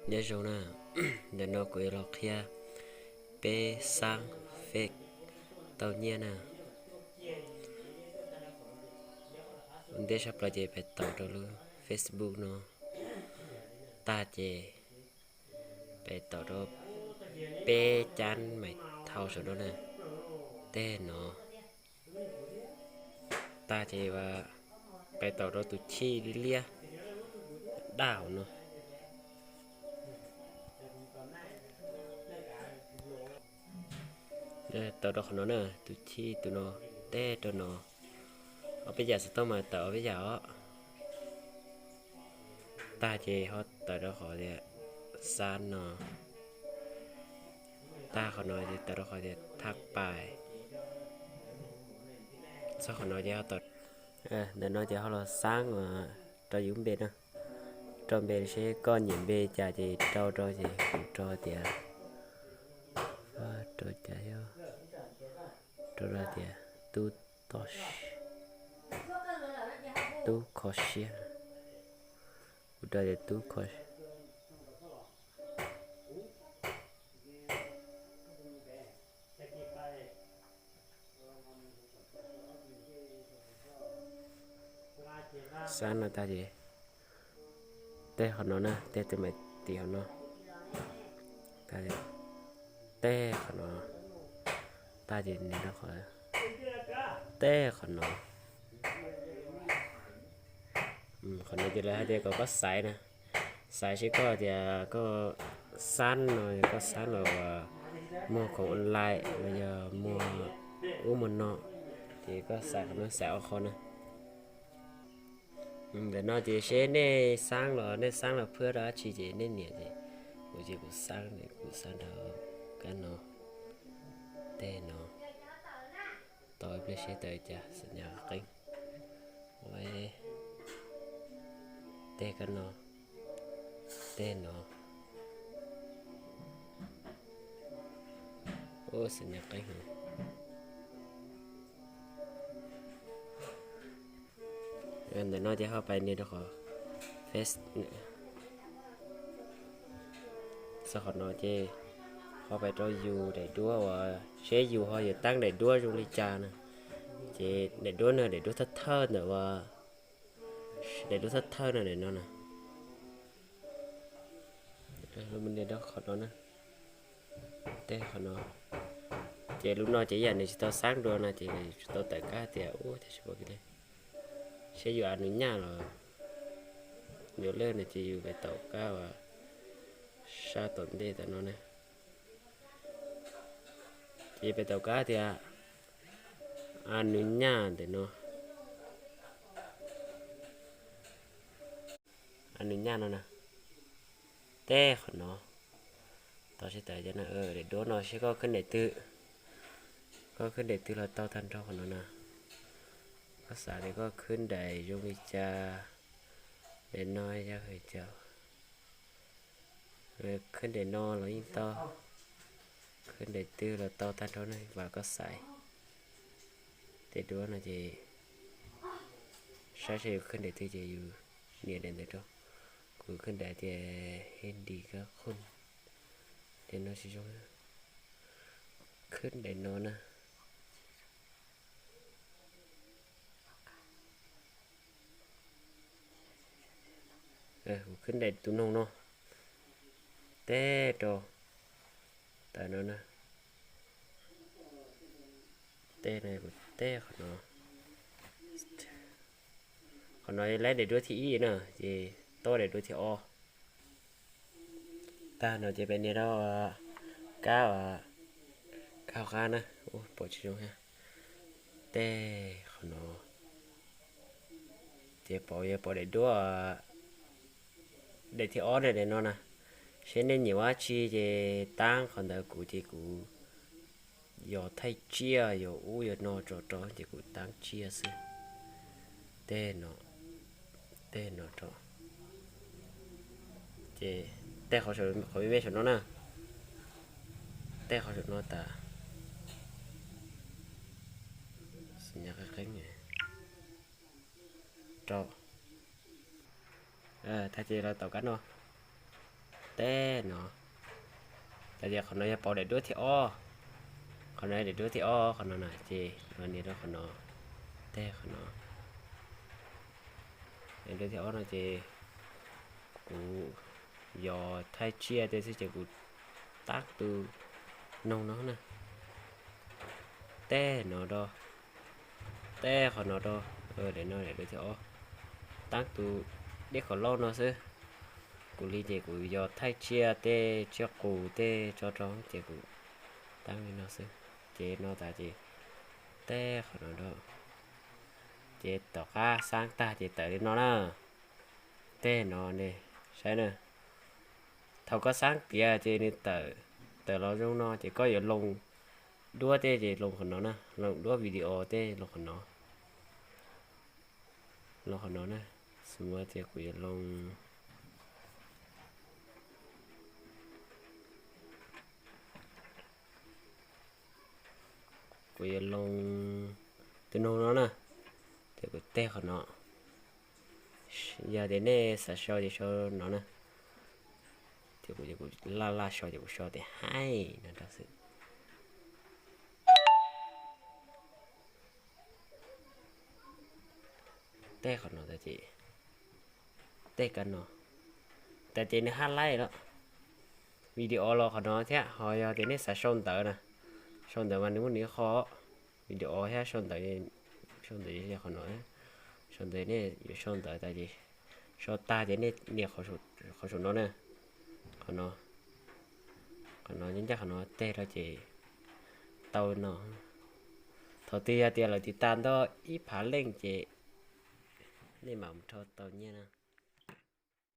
Nyob zoo na, ntawm no kuv yuav los qhia peb xaab fake tau nyiaj na. Ua ntej sab plaws ces peb taus rau lub Facebook no tag ces peb taus rau peb cab mais thau saum no na, tej no tag ces peb taus rau tus chij liab liab daj hauv no. Taus rau qhov no na, tus chij tus no, tej rau no, ob peb yam xov tooj mas tawm ob peb yam os. Tag ces ho tawm rau qhov tias xab no, tag qhov no ces tawm rau qhov tias thaj pais. Txog qhov no ces ho tawm, ntawm no ces ho los xaab rau yus npe na, rau npe seb koj nyiam npe cas ces rau rau ces kuv rau tias, rau cas, rau rau tias tub, tub kho siab, kuv rau tias tub kho xab no tag ces tej qhov no na, tej tus me tim qhov no, tej qhov no, tag ces nias rau qhov, tej qhov no, qhov no ces lawv hais tias kom koj xaiv na, xaiv seb koj tias koj xab no, koj xab los muag khoom online los yog muag ub muag no, ces koj xaiv qhov no, xaiv ob qho na. Ntawm no ces seb nej xaab los, nej xaab los phwab rau dab tsi ces nej nias ces, kuv ces kuv xaab, kuv xaab rau kab no, tej no, tau ib pliag seb tawm cas xam nyas qeeb. Tej kab no, tej no, ub xam nyas qeeb heev. Ntawm no ces ho pais nias rau qhov face, txog qhov no ces ho pais rau yus daim duab uas seb yus ho yuav taab daim duab zoo li cas na. Ces daim duab no daim duab thawj thawj ntawm uas, daim duab thawj thawj no daim no na. Nias rau qhov no na, tej qhov no. Ces lub no ces ib yam nws tsis tau xaab dua no ces tsis tau tawm kab tias ub tias tsis pom kev li. Seb yus a nws nyaj los yuav lej no ces yus pais taus kab uas sab tom ntej tam no na. Ces pais taus kab tias a nws nyaj ntawm no, a nws nyaj no na. Tej qhov no, tau sib tawm daim duab no seb koj khwb daim twg, koj khwb daim twg los tau tag nrho qhov no na. Koj xav tias koj khwb daim zoo li cas, daim no yog hais tias khwb daim no los yeej tau, khwb daim twg los tau tag nrho ne, vam koj xaiv. Tej duab no ces saib seb yus khwb daim twg ces yus nias daim ntawd rau. Kuv khwb daim tias Hindi kab qhooj, daim no tsis zoo, khwb daim no na. Kuv khwb daim tus noog no, tej rau tam no na. Tej no kuv tej qhov no, qhov no laib daim duab thib ib na, ces tau daim duab thib ob. Tag no ces peb nias rau kab, kab hauv qab na, pom tsis zoo thiab. Tej qhov no ces pom, yog pom daim duab, daim thib ob na, daim no na. Seb nej nyiam ua dab tsi ces taab qhov ntawd, kuv ces kuv yog thaij tsiaj, yog ub yog no tso rau ces kuv taab tsiaj xwb. Tej no, tej no rau. Ces tej qhov me me saum no na, tej qhov saum no tas. Xim nyas qeeb qeeb rau. Tag ces los taus kab no. tej no. Tag ces qhov no yog pauv daim duab thib ob. Qhov no daim duab thib ob qhov no na ces los nias rau qhov no, tej qhov no. Daim duab thib ob no ces kuv yog thaij tsiaj tej xwb ces kuv tab tus noog no na, tej no rau, tej qhov no rau, daim no daim duab thib ob, tab tus dej khaum lauj no xwb. Kuv li ces kuv yog thaij tsiaj tej tsiaj qus tej tso rau ces kuv tab li no xwb. Ces no tas ces tej qhov no rau. Ces tom qab xaab tag ces tawm li no na. Tej no ne, saib na. Thaum koj xaab tiav ces nws tawm, tawm los zoo no ces koj yuav loo duab tej ces loo qhov no na, loo duab video tej loo qhov no. Loo qhov no na, xws li tias kuv yuav loo, kuv yuav loo tus noog no na, ces kuv tej qhov no. Yog tias nej xav sau ces sau no na. Ces kuv, kuv laj laj sau ces kuv sau tias haij no rau xwb. Tej qhov no tas ces, tej kab no tas ces nws haj laij lawm. Video los qhov no thiab, ho yog tias nej xav sau ntawv na, sau ntawv mas nws muaj nws ib qho, video thiab sau ntawv, sau ntawv yog qhov no, sau ntawv nej yuav sau ntawv tas ces sau tag ces nej nias qhov saum no na, qhov no, qhov no ncaj ncaj qhov no tej rau ces tau no. Thaum twg yog tias lawv tiv tas ntau ib phav leej ces nej mam mus rho tau nyiaj na.